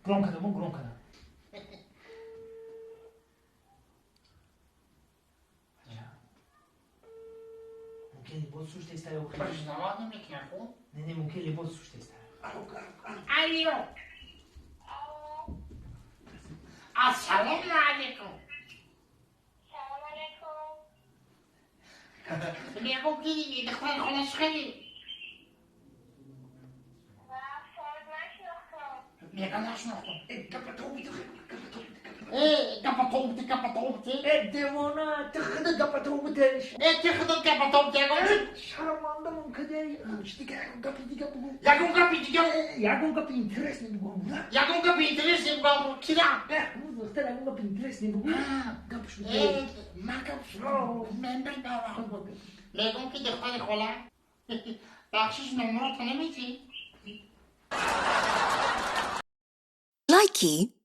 Гром кардам, гром кардам. Мумкин либос шуштеста ё Признавать намекунад хуб. Не, мумкин либос шуштеста. Алло. Ассалому алейкум. Салом алейкум. Мегум ки духтари хола шухелӣ. Соз, нашинохтам. Мега нашинохтам. Э, Э, гапато гапато. Э, девона, ты худа гапато бутеш. Э, ти худат гапато ягон. Шарманда, мумкин дига гапи дига бугу. Ягон гапи дига. Ягон гапи интересный бугу. Ягон гапи интересный бугу. Кира. Э, духтар, ягон гапи интересный бугу. Гап шуд. Э, ма гап мен бил. Мегум ки духтари хола. Бахшиш, номерото намети? Likey.